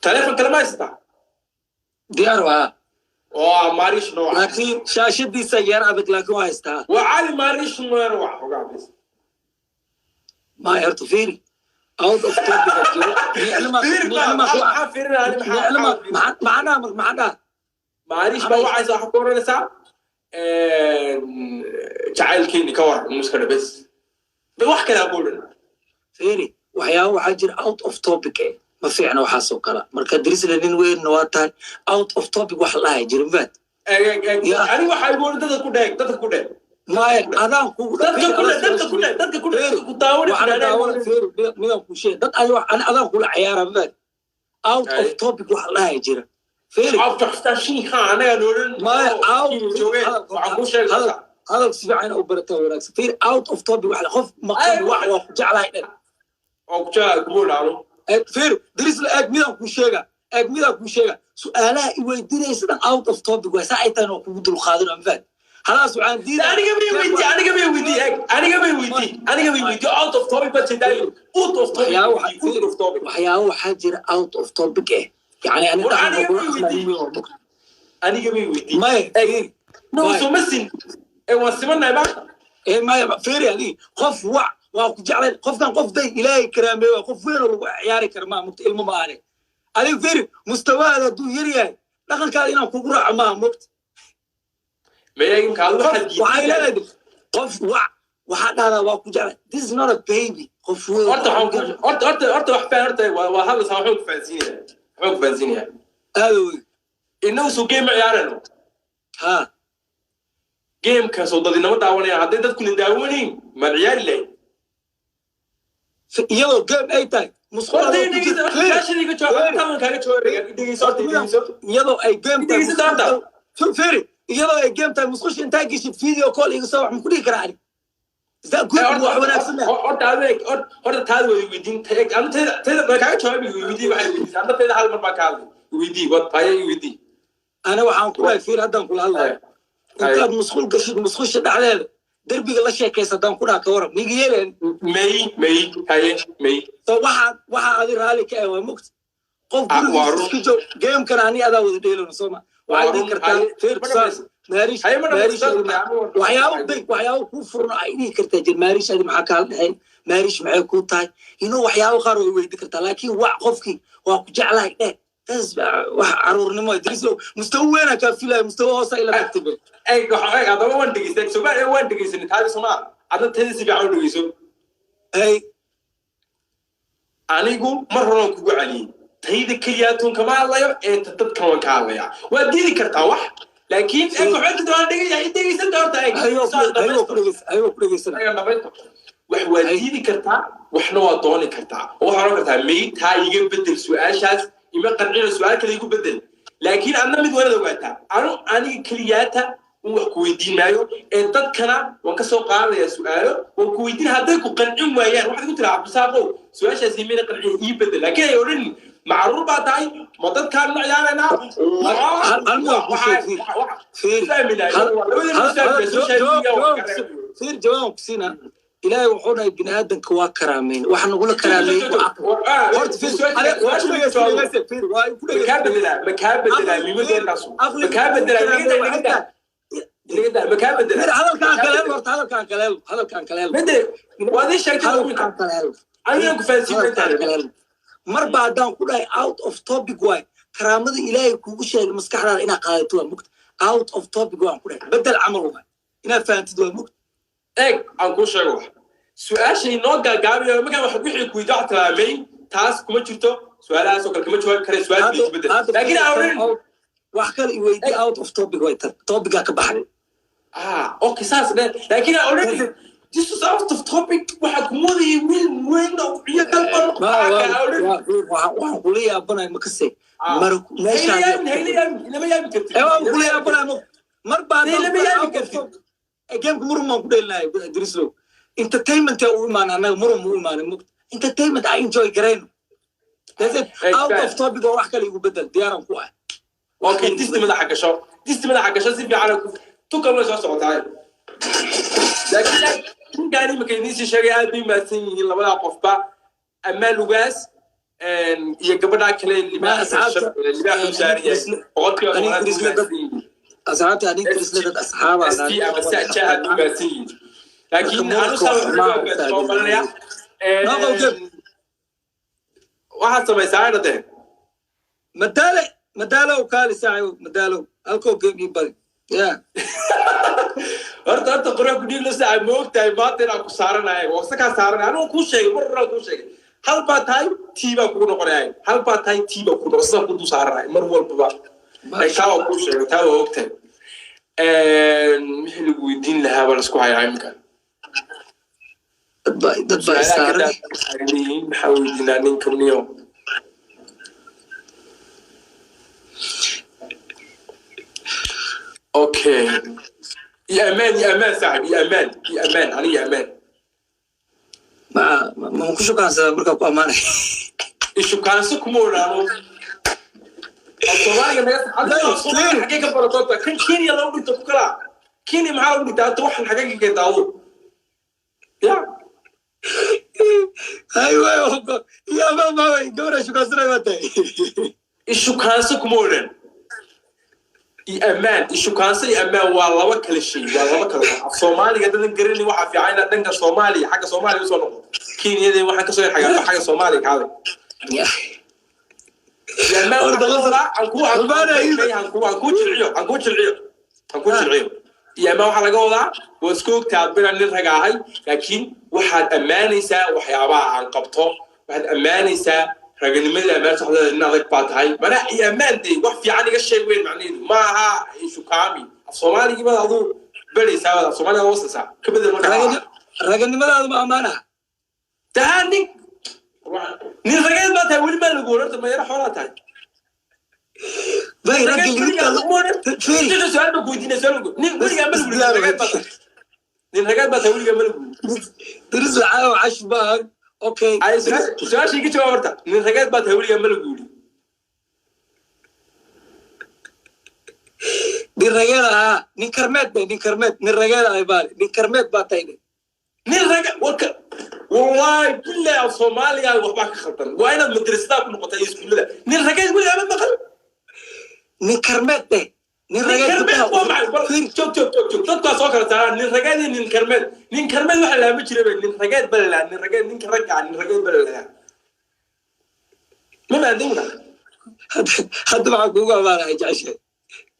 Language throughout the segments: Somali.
Taleefon kale ma haysataa? Diyaar waa. Oo Maariish nooca. Laakiin shaashadiisa yar adag, laakiin waa haystaa. Waa caadi, Maariish nooyar waa xogaa bas. Maya, horta fiiri, out of topic aa jiro. Fiiri baa, maxaa fiirinaa ani? Maxaa Maxaa dhaha marka? Maxaa dhaha? Maariish baa wacaysa, waxaa ku oranaysaa jacaylkeeni ka war muska dhabes, wax kale ha ku odhan. Fiiri, waxyaaba waxaa jira out of topic eh, ma fiicna waxaasoo kala. Marka Drisle, nin weynna waa tahay, out of topic wax la dhahay jira mafaad. Eeg, eeg, eeg. Ya. Ani waxaa igu odhan, dadka ku dheeg, dadka ku dheeg. Maya, adaan kugu Dadka ku dheeg, dadka ku dheeg, dadka ku dheeg, dadka ku daawanay. Waxaana daawana, fiiri, midaan kuu sheegay, dad adi ani adaan kula ciyaara mafaad. Out of topic wax la dhahay jira, fiiri. Aftaxtashiinka anaga noolan. Maya, out joogeen, waxaan kuu sheegay. Hadal si fiican u barataa wanaagsan. Fiiri, out of topic wax qof maqan wax waa ku jeclahay dhan. Oo ku jeclaa kuma dhaano. Eeg, fiiri Drisle, eeg, midaan kuu sheega, eeg, midaan kuu sheega. Su-aalaha iweydiinaysa dhan out of topic waay. Saa ay tahay oo kugu dulqaadin mafaad. Halaas waxaan diidaa. Aniga may weydii, aniga may weydii, eeg, aniga may weydii, aniga may weydii. Out of topic baad jeedaa, out of topic. Waxyaabo Out of topic. Waxyaabo waxaa jira out of topic eh, yani ani War, dhaqanka aniga kula may weydii. dhaqmayo. Aniga may weydii. Maya, fiiri. No. Maya. Soo ma sin ee waan simannahay ma. Ee maya, fiiri, adigi qof wac waa ku jeclay, qofkan qof day Ilaahay karaameey waa qof weyn oo lagu ciyaari kara maa mugta, ilmo ma ahane. Adiga fiiri, mustawaada hadduu yar yahay, dhaqankaada inaan kugu raaco maaha mugta. Maya, imka adu waxaad Waxay diiday. leedahay qof wac waxaa dhahdaa waa ku jeclay. This is not a baby, qof weyn. Horta waxaan ku horta wax faan, horta waa hadlaysaa, waxaan ku fahansiinaya, waxaan ku fahansiinaya. Aada wey. Innagu soo game ma ciyaarayno? Ha. Gamekaas oo dad inama daawanayaan, hadday dadkuna daawanayn, maad ciyaari lahayd? Iyadoo game ay tahay musqul Horta adoo ku dhegeyso. jirto. Fiiri. Shaashadii iga jawaab, taban kaaga jawaabaya, dhegeyso horta, dhegeyso. Iyadoo ay game tahay Dhegeyso horta. Fiiri, iyadoo ay game tahay, musqusha intaa geshid, video call iga soo wax ma ku dhihi karaa ani? Is that good? Wax wanaagsan ah. Horta adeeg, horta taada way weydiin, anu tayda ma kaaga jawaabi. Weydii waxay weydiisay, anta tayda hal mar baa ka hadlay. Weydii wad haye, weydii. Ana waxaan ku dhahay, fiir, haddaan kula hadlayo, intaad musqul gashid, musqusha dhexdeeda derbiga la sheekaysa haddaan ku dhaha, ka waran, miga yeeleen? May, haye, may. So waxaa adi raalli ka ah waa mugta qof Ah, waa gurigiisa run. iska joog. Gamekana ani adaa wada dheelano sooma? Waxay dhihi kartaa Haye, fiir, ma tusaale dhamayso. Maariish Haye, ma Maariish dhamayso. Waxyaabo day, waxyaabo kuu furno ay dhihi kartaa jir. Maariish, adi maxaa kaala dhexeyn? Maariish, maxay kuu tahay? Waxyaabo qaar way weydi kartaa, laakiin wac qofkii waa ku jeclahay dheh, taas wax caruurnimo. Idrisow, mustawa weynaa kaa filaya, mustawa hoosa ila tagtay be. Eeg, waxa eeg, haddaba waan dhegeystay Soomaa, waan dhegeysanay taadi Soomaa, adna tayda si fiican u dhegeyso. Hey. Anigu mar horaan kugu celiyey, tayda keliya tuun kama hadlayo ee ta dadkan waan ka hadlayaa. Waad diidi kartaa wax, laakiin eeg, waxaa waan dhegeysa, dhegeysanta horta, eeg. Ayagoo ku dhegeysana. Ayaga dhamaysto. Wax waad diidi kartaa, waxna waad dooni kartaa, oo waxaad oran kartaa may, taa iga bedel, su-aashaas ima qancino, su-aal kale igu bedel. Laakiin adna mid waanad ogaataa, anu aniga keliyaata un wax ku weydiin maayo ee dadkana waan kasoo qaadaya su-aalo, waan ku weydiin. Hadday ku qancin waayaan, waxaad ku tiraa, "Cabdisaaqow, su-aashaas imayna qancin, ii bedel." Laakiin ay odhan, macruur baa tahay, ma dadkaan la ciyaaraynaa? Hal mid aan kuu sheeg, fiir. Fiir, jawaab ku siina. Ilaahay wuxuu dhahay bini aadanka waa karaameyn, waxa nagula karaameeyey waa aqli. Horta fiir, waa ku dhegeysa, fiir, waa ku Makaa dhegeysa. Bedelaa, makaa bedelaa miimadoodaasu, makaa bedelaa, makaa Fiir, bedelaa. Hadalkaan kale hel, horta hadalkaan kale hel, hadalkaan kale hel. Mede waad ii sheegtay iminka. Hadalkaan kale hel. Aniga ku fahansiin. Hadalkaan kale hel. Marba haddaan ku dhahay out of topic waay, karaamada Ilaahay kugu sheegay maskaxdaada inaad qaadato waa mugta. Out of topic waan ku dhahay, bedel camal waay, inaad fahantid waa mugta. Eeg, aan kuu sheego wax, su-aasha inoo gaagaabiyo markaan wax wixii ku weydiiyo, waxaad tiraa may, taas kuma jirto, su-aalahaas oo kale kama jawaabi kare, su-aal bay isu bedel, laakiin aan odhan. Wax kale i weydii, out of topic way tar, topica ka baxay. Ah, okay, saas dhe, laakiin aan odhan this is out of topic, waxaa ku moodayay wiil weyn oo ciyo kalban. Waxaan kula yaabanay makase mar meeshaan. Hayla yaabin, lama yaabi kartid. Ee, waan kula yaabanay mar baa. Lama yaabi kartid. Gameka murun baan ku dheelinahay, Drislow. Entertainment u imaan, annaga murun mu imaanay mugta. Entertainment I enjoy garayno. That's it. Out of topic oo wax kale igu bedel, diyaaran ku ah. Okay, disti madaxa gasho, disti madaxa gasho si fiican tukan way soo socotaay. Laakiin ninkaan imika idiin sii sheegay, aad bay mahadsan yihiin labadaa qofba, Amaal Ugaas. Iyo gabadhaa kale Ma asxaabta libaax u saaran yahay 100%. Aniga aad u Idrisle mahadsan yihiin. Asxaabta aniga Idrisle dad asxaaba. ST ama Saja aad u mahadsan yihiin, laakiin Marka anu saa muranka wuxuu waxmaa soo baranaya. Noqow geb. Waxaad samaysaa ayna dee. Madaale, madaalow, kaali saaxiibow, madaalow, halkoo game ii badi ya. Horta qurux ku dhiiglo saaca, ma ogtahay maanta inaan ku saaranahay? Waqti kaa saaranay anigu kuu sheegay, mar horaan kuu sheegay. Hal baa tahay, tii baa kugu noqonaya. Hal baa tahay, tii baa kugu noqon, sidaan ku dul saaranay mar walbaba. Taa waa kuu sheegay, taa waa ogtahay. Wixii lagu weydiin lahaa baa laisku hayaa iminka. Dad baa isaaran. Leeyihiin, maxaa weydiinaa ninka niyo? Okay, iyo amaan, iyo amaan saaxib, iyo amaan, iyo amaan aniga, iyo amaan. Ma ma ku shukaansadaa markaa ku ammaanay? Ishukaanso kuma odhaano. Af Soomaaliga naga adiga af Soomaaliga xaggee ka baratota? Kan Kenya lagu dhigto ku kalaa Kenya maxaa lagu dhigtaa? Hadda waxan xaggee ka keentaa adu ya? Hay waay, iyo amaan maa way gabadha shukaansanay baa tahay. Ishukaanso kuma odhan, iyo ammaan. Ishukaanso iyo ammaan waa laba kala shay, waa laba kala wax. Af Soomaaliga dadan garanay, waxaa fiican inaad dhanka Soomaaliya, xagga Soomaaliya usoo noqdo. Kenyada waxaan kasoo xagaa xagga Soomaaliya kaaday. Iyo ammaan waxaa Horta ka wadaa aan ku aan ku aan ku jilciyo, aan ku jilciyo, aan ku jilciyo. Iyo ammaan waxaa laga wadaa, waa isku ogtaa inaan nin raga ahay, laakiin waxaad ammaanaysaa waxyaabaha aan qabto, waxaad ammaanaysaa raganimada, ammaan saxdeeda, nin adag baa tahay mana. Iyo ammaan dee wax fiican iga sheeg weyn, macnaheedu ma aha shukaami. Af Soomaaligii baad aduu beraysaa, baad af Soomaaliga wasaysaa ka bedel marka. Raganimadaadu ma ammaanaha? Taa nin rageed baa tahay, weli maa lagu oran ma yara xoolaa tahay. Bay ragga liidka firi. Su'aal baan ku weydiinaya, su'aal baan ku nin weligaa ma lagu rageed baa tahay, nin rageed baa tahay, weligaa ma lagu. Diris lacaaw cash baan, okay. Ay, su-aasha iga jawaab horta. Nin rageed baa tahay, weligaa ma lagu yidhi? Nin rageed ahaa, nin karmeed bay, nin karmeed, nin rageed ahay baale, nin karmeed baa tahay. Nin raga warka, wallahi billahi, af Soomaaliga waxbaa ka khaldan. Waa inaad madrasadaa ku noqotaa iyo iskuullada. Nin rageed weligaa ma maqal. Nin karmeed dheh, nin nin rageed. Karmeed Gabdhaha waa maxay? Bal firi. Joog, joog, joog, joog. Dadkaa soo kala saaraan nin rageed iyo nin karmeed. Nin karmeed waxa lahaa ma jira be. Nin rageed ba lalahaa, nin rageed, ninka ragga ah, nin rageed ba lalahaa. Ma maadawna? Hadda maxaa kuugu ammaanaya jeceshahay?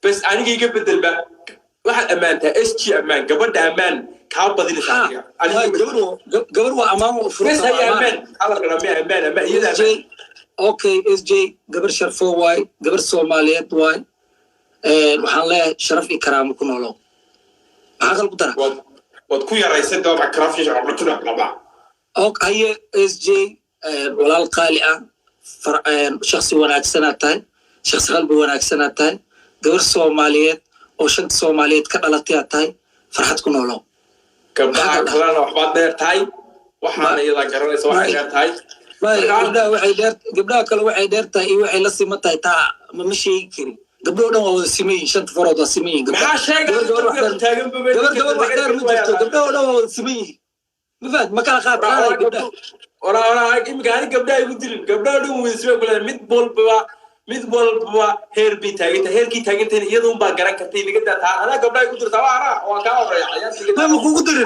Bas aniga iga bedelba, waxaad ammaantaa SG, ammaan gabadha, ammaan kaa badinaysa Ha. aniga. Aniga Waay, iga bedel. Gabar waa ammaan waa Bes furta haya waa ammaan. Ammaan hadalka dhamee, ammaan, ammaan iyada. SJ ammaan. Okay, SJ gabar sharfo waay, gabar Soomaaliyeed waay. Waxaan leeyahay sharaf iyo karaamo ku noolow. Maxaa kale ku dara? Waad ku yaraysay dooba karafisha. Ok, haye SJ, walaal qaali ah, shakhsi wanaagsanaad tahay, shakhsi qalbi wanaagsanaad tahay, gabar Soomaaliyeed oo shanta Soomaaliyeed ka dhalatay aad tahay, farxad ku noolow. Gabdhaha kalena waxbaad dheer tahay, waxaana iyadaa garanaysa waxay dheer tahay. Waay, gabdhaha waxay dheer, gabdhaha kale waxay dheer tahay iyo waxay la siman tahay taa ma sheegi karin. Gabdhoo dhan waa wada siman yihiin, shanta farood waa siman yihiin gabdhaha. Maxaa sheegay? Gabar wax dheer, taagan. Gabar wax dheer ma jirto, gabdhaha oo dhan waa wada siman yihiin. Ma fahad, ma kala qaad qaadayo gabdhaha. Oraa imika ani gabdhaha igu dilin. Gabdhaha dhan weysme kule, mid walbaba heer bay taagantahay, heerkii taagantahayna iyada unbaa garan kartay. Naga daa taa, anaa gabdhaha igu dirtaa, waa anaa waa kaa horeeya cayaarta. Ma kugu dirin.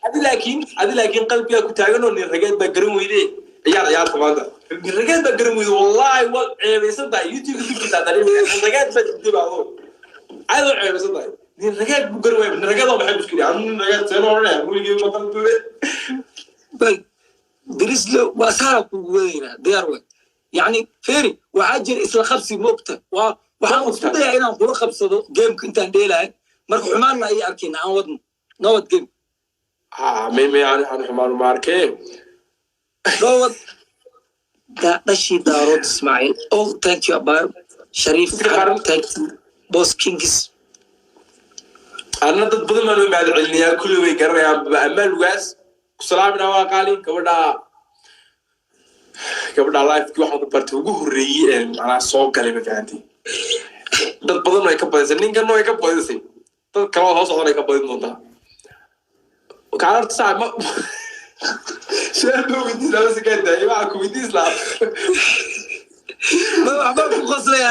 Adi laakiin, adi laakiin qalbigaa ku taagan oo nin rageed baa garan weyde. Ciyaar ciyaarta maanta nin rageed baa garan weyde. Wallahi waad ceebaysan tahay, YouTube dugkiisa nin rageed baa digtay baa adoo aad oo ceebaysan tahay. Nin rageed buu garan waaya, nin rageed oo maxay mushkili? Anu nin rageed seen oranaya weligii ma qalbibe. Bay dirisle waa saara kugu wadaynaa, diyaar way. Yacni feri waxaa jira isla qabsi moogta, waa waxaan isku dayaa inaan kula qabsado gameka intaan dheelahay. Marka xumaanna ay arkayna, aan wadno nowad game. Ha, may ani aan xumaan uma arkee. Nowad dhashii Daarood Ismaaciil. Oh, thank you abayo Shariif. Thank you, Boss Kings. Anna dad badan baan u mahad celinayaa, kulli way garanayaan. Amaan lugaas ku salaamina, waa qaali gabadha. Gabadha lifekii waxaan ku bartay ugu horreeyey ee macnaha soo galay, ma fahantay? Dad badan way ka badisay, ninkan way ka badisay, dad kaloo soo socdan ay ka badin doontaa. Kaa horta saa ma Su-aal baa weydiis lahaa, mase kaa daayay? Waxaa ku weydiis lahaa. Ma waxbaa ku qoslaya.